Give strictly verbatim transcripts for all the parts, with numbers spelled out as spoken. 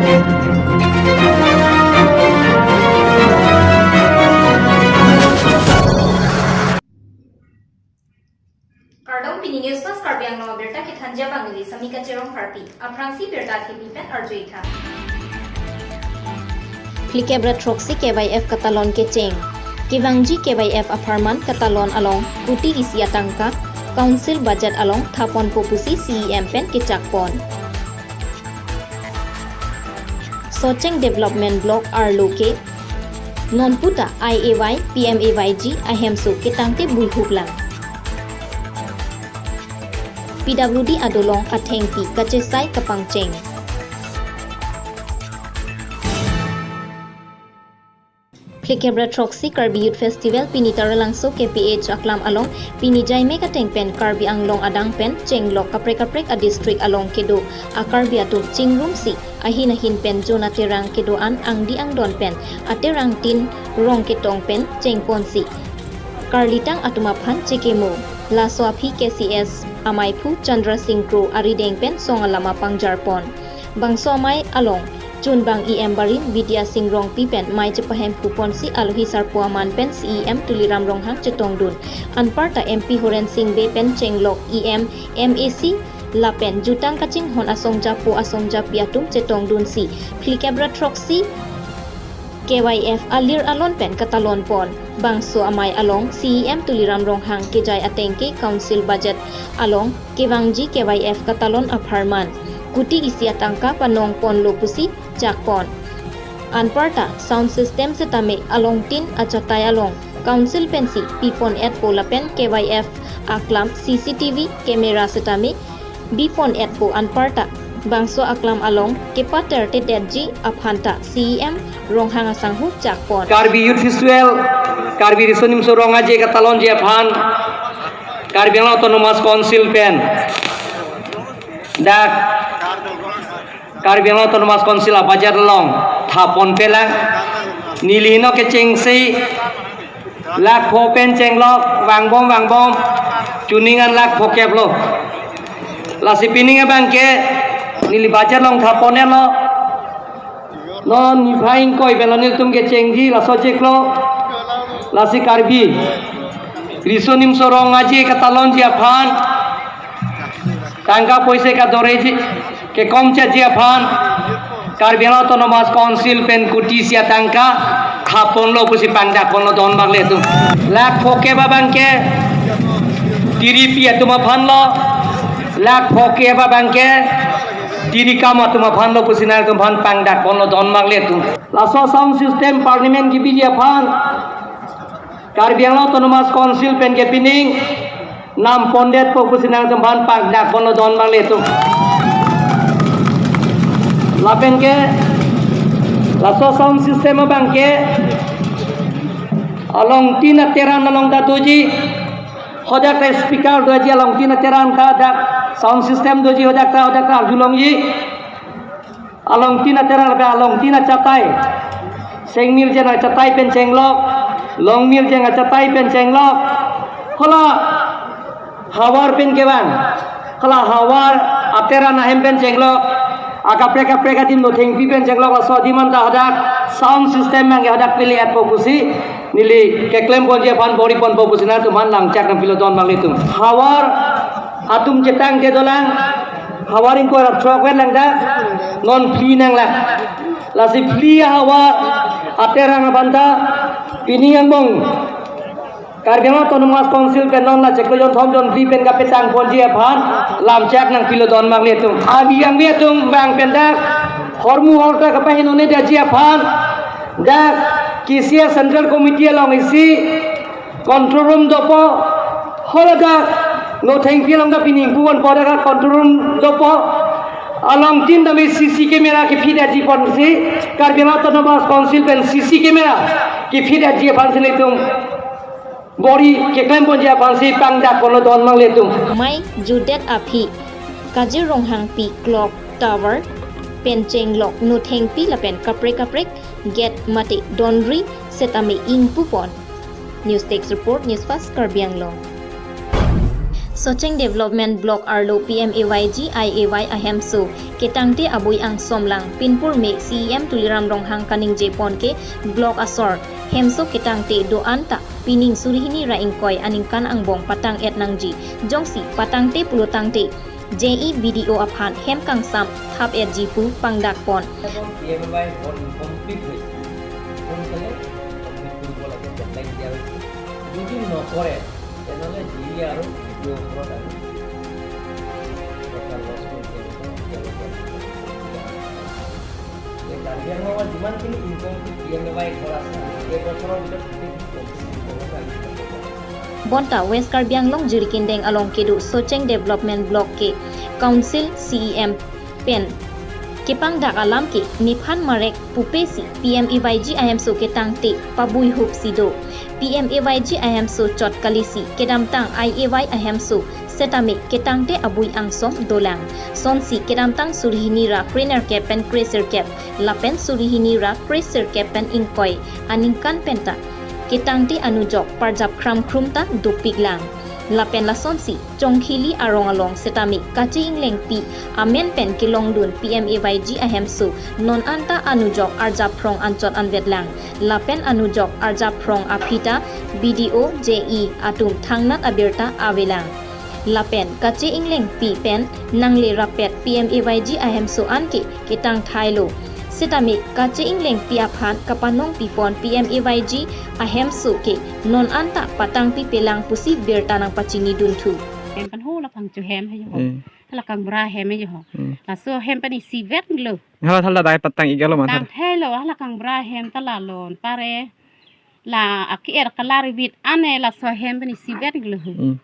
Kardom, pini News Fast Karbi Anglong abirta kethanji abang neli Samika Cherong Pharpi. Aphrangsi birta thepi pen arju-i tha. Phlikep ra throksi K Y F katalon kecheng. Kevangji K Y F apharman katalon along kuti isi atangka Council budget along thaponpo pusi C E M pen kechakpon. Socheng Development Block arlo ke nonputa I A Y, P M A Y G ahemso ketangte buihuk lang. P W D adolong athengpi kachesai kapangcheng. Phlikep ra throksi Karbi Youth Festival pini Taralangso K P H aklam along pini jaimek ateng pen Karbi Anglong adang pen chenglok kaprek kaprek a district along kedo a Karbi atum chingrumsi ahin ahin pen jon aterang kedo-an angdi angdon pen aterang tin rong ketong pen chengponsi karlitang atum aphan chekemo. Laso aphi K C S amaiphu Chandra Singh Kro arideng pen song alam apangjarpon. Bangso amei along chunbang E M barim Bidya Sing Rongpi pen mei chepahemphuponsi alohi sarpo aman pen C E M Tuliram Ronghang chetongdun. Anparta M P Horen Sing Bey pen chenglok E M, M A C lapen jutang kachinghon asongjapo asongjapi atum chetongdunsi phlikep ra throksi K Y F alir alon pen katalonpon. Bangso amei along C E M Tuliram Ronghang kejai ateng ke Council budget along kevangji K Y F katalon apharman kuti isi atangka panongponlo pusi jakpon. Anparta sound system setame alongtin achatai along Council pensi pipon-etpo lapen K Y F aklam C C T V camera setame bipon-etpo anparta bangso aklam along kepatertedetji aphanta C E M Ronghang asangho jakpon. Karbi Youth Festival, Karbi Riso Nimso Rong Aje katalonji aphan Karbi Anglong Autonomous Council pen dak Karbi Anglong Autonomous Council a budget along thapon pelang. Neli henlo kechengsi lakh pho pen chenglok, vangbom vangbom, chuning an lakh phokep lo. Lasi pining abang ke neli budget along thapon-etlo. Non niphai ingkoi pen lo nelitum kechengji, laso chiklo. Lasi Karbi Riso Nimso Rong Aje katalonji aphan tangka poisa kadoreji, kekomchotji aphan Karbi Anglong Autonomous Council pen kuti isi atangka thaponlo pusi pangdakponlo don bang nelitum. Lakh phokep abang ke tiripi atum aphan lo, lakh phokep abang ke tirikam atum aphan lo pusi nangtum aphan pangdakponlo don bang nelitum. Laso sound system Parliament kebiji aphan Karbi Anglong Autonomous Council pen ke pining nampondetpo pusi nangtum aphan pangdakponlo don bang nelitum. Lapen ke laso sound system abang ke alongtin ateran along ta doji, hadak ta speaker doji, alongtin ateran ta dak sound system doji, hadak ta, hadak ta arjulongji. Alongtin ateran lapen alongtin achatai, sengmir jen achatai pen chenglok, longmir jen achatai pen chenglok. Hala havar pen kevang, hala havar ateran ahem pen chenglok, akaprek kaprek adim nothengpi pen chenglok, laso adim anta hadak sound system abang ke hadak pele-etpo pusi neli keklemponji aphan bor-iponpo pusi nangtum aphan langchak nangpilo don bang nelitum. Havar atum chetangte dolang, havar ingkoi ra throk vet lang ta, non phli nanglang. Lasi phli ahavar aterang aphan ta pining angbong Karbi Anglong Autonomous Council pen non la chiklo jonthom jonphli pen kapetangponji aphan lamchak nangpilo don bang nelitum. Abi angbi atum bang pen dak hormu horta kapaheno-ne detji aphan dak K C S Central Committee along isi control room dopo, hala dak nothengpi along ta pining puponpo, dak control room dopo. Alongtin tame C C camera kephi detji ponsi, Karbi Anglong Autonomous Council pen C C camera kephi detji aphansi nelitum bor-i keklemponji aphansi pangdakponlo don bang nelitum. Mei jutdet aphi Kajir Ronghangpi Clock Tower pen chenglok nothengpi lapen kaprek kaprek gate mate donri setame ingpupon. News Desk Report, News Fast Karbi Anglong. Socheng Development Block arlo P M A Y G I A Y ahemso ketangte abui angsom lang, pinpur me C E M Tuliram Ronghang kaningje pon ke block asor hemso ketangte do-an ta pining suri hini ra ingkoi aningkan angbong patang-et nangji, jongsi patangte pulo tangte J E B D O aphan hem kangsam thap-etji pu pangdak pon. P M A Y ঘৰ ইনকমপ্লিট হৈছে, সোনকালে কমপ্লিট কৰিব লাগে, ডেডলাইন দিয়া হৈছে। যদি নকৰে, তেনেহ'লে জি ই আৰু ডি ডি অ'ৰ ওপৰত আমি এটা লছ কৰি তেওঁলোকে, তেওঁলোকে এই কাৰ্বি আংলঙৰ যিমানখিনি incomplete P M A Y ঘৰ আছে, এই বছৰৰ ভিতৰত গোটেইখিনি কমপ্লিট কৰিব লাগে আমি। Bonta West Karbi Anglong Jirikindeng along kedo Socheng Development Block ke Council C E M pen kepangdak alam ke nephan marek pupe si P M A Y G ahemso ketangte pabui hup si do. P M A Y G ahemso chot kali si kedamtang I A Y ahemso setame ketangte abui angsom dolang. Sonsi kedamtang suri hini ra krenerkep pen kresirkep, lapen suri hini ra kresirkep pen ingkoi aningkan penta ketangte anujok parjap khramkhrum ta dopik lang. Lapen lasonsi Chongkhili arong along setame Kache Englengpi amen pen kelongdun P M A Y G ahemso non anta anujok arjap phrong anchot anvet lang. Lapen anujok arjap phrong aphi ta B D O, J E atum thangnat abirta avelang. Lapen Kache Englengpi pen nangle rappet P M A Y G ahemso an ke ketang thailo. Setame Kache Englengpi aphan kapanong pipon P M A Y G ahemso ke non anta patang pipelang pusi birta nangpachini dunthu. Hem pen ho laphang chu hem he ho. Hmm. Hala kangbura hem he ho. Hmm. Laso hem pen isivet lo. Hala thala dai patang igalo man. Tang thelo hala kangbura hem ta la lon pare. La aki er kalar vit ane laso hem pen isivet lo. Hmm.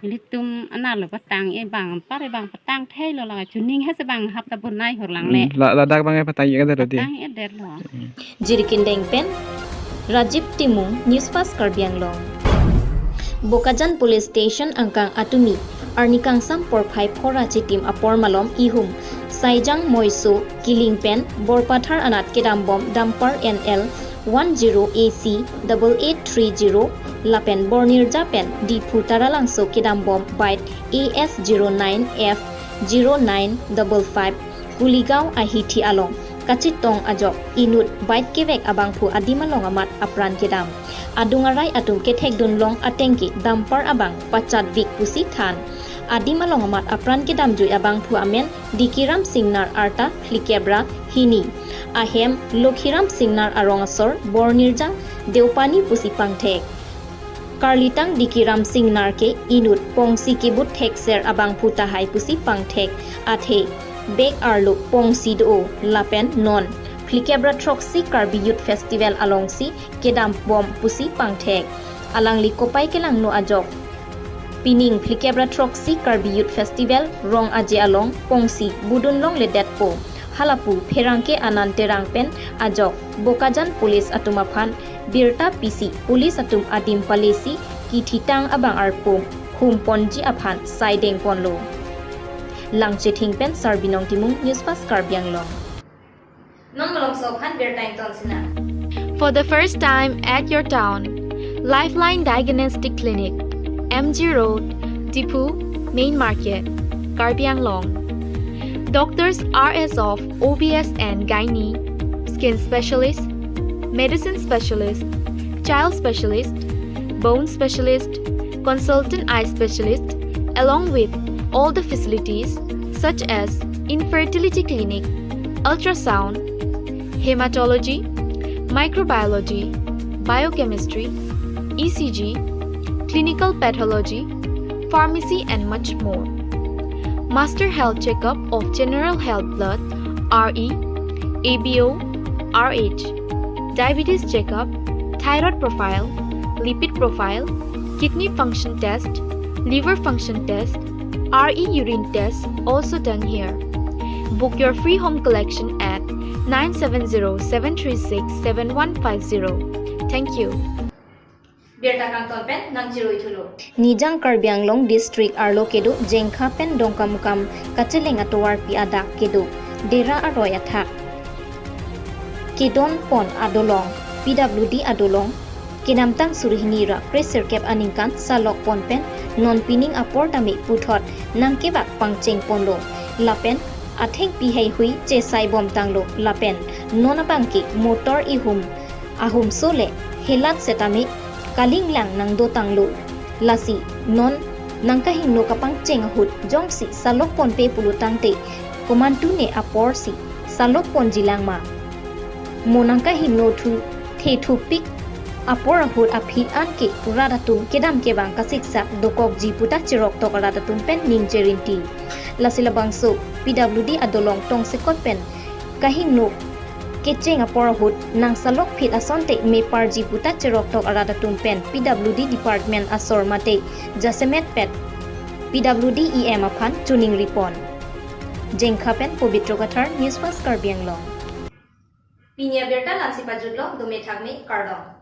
Ilitum anarlo patang e bang, pare bang patang thelo la chuning hese bang hap ta bunai horlang le. Hmm, la, ladak bang e patang e der di. Patang e der lo. Jirikindeng pen Rajiv Timung, News Fast Karbi Anglong. Bokajan Police Station angkang atumi arni kangsam porphai phora chitim apor malom ihum Saijang Moiso Kiling pen Borpathar anat kedambom dumper N L one zero A C double eight three zero lapen Bornirja pen Diphu Taralangso kedambom bike A S zero nine F zero nine double five Kuligaon ahithi along kachetong ajok inut bike kevek abangphu adim along amat apran kedam. Adung arai atum kethekdun long ateng ke dumper abang pachat vik pusi than. Adim along amat apran kedamjui abangphu amen Dikiram Singnar arta phlikep ra hini. Ahem Lokhiram Singnar arong asor Bornirja Deopani pusi pangthek. Karlitang Dikiram Singnar ke inut pongsi kebut thekser abangphu tahai pusi pangthek. Athe bag arlo pongsi do lapen non phlikep ra throksi Karbi Youth Festival alongsi kedambom pusi pangthek. Alangli kopai kelangno ajok pining phlikep ra throksi Karbi Youth Festival rong aje along pongsi budun longledetpo. Halapu pherangke Anand Terang pen ajok Bokajan Police atum aphan birta pisi police atum adim palesi kithitang abang arpum humponji aphan saideng ponlo. Langchething pen Sarbinong Timung, News Fast Karbi Anglong. Non malomso aphan birta ington sinang. For the first time at your town, Lifeline Diagnostic Clinic, M G Road, Diphu, Main Market, Karbi Anglong. Doctors are as of O B S and gynae, skin specialist, medicine specialist, child specialist, bone specialist, consultant eye specialist, along with all the facilities such as infertility clinic, ultrasound, hematology, microbiology, biochemistry, E C G, clinical pathology, pharmacy and much more. Master health checkup of general health blood, R E, A B O, R H, diabetes checkup, thyroid profile, lipid profile, kidney function test, liver function test, R E urine test also done here. Book your free home collection at nine seven zero seven three six seven one five zero. Thank you. Birta kangton pen nangchirui thulo. Nijang Karbi Anglong District arlo kedo Jengkha pen Dongkamukam kacheleng atovarpi adak kedo Dera aroi athak kedon pon adolong P W D adolong Kedamtang suri hini ra kre sirkep aningkan salok pon pen non pining apor tame puthot nangkevak pangcheng ponlo. Lapen athengpi heihui chesai bom tanglo. Lapen non abangke motor ihum ahumso le helat setame kalinglang nangdo tanglo. Lasi non nangkahingno kapangcheng ahut jongsi salok ponpe pulo tangte komantu ne apor si salok ponji lang ma? Mo nangkahingno thu the thupik apor ahut aphi an ke rat atum kedam kevang kasiksak dokokji puta cheroktok arat atum pen ningje rinti. Lasi labangso P W D adolong tongsekot pen kahingno kecheng apor ahut nang salok phit asonte meparji puta cheroktok arat atum pen P W D department asor mate jasemet pet P W D E M aphan choningri pon. Jengkha pen Pobitro Kathar, News Fast Karbi Anglong. Pini abirta la-ansi pajutlo, dome thakme, kardom.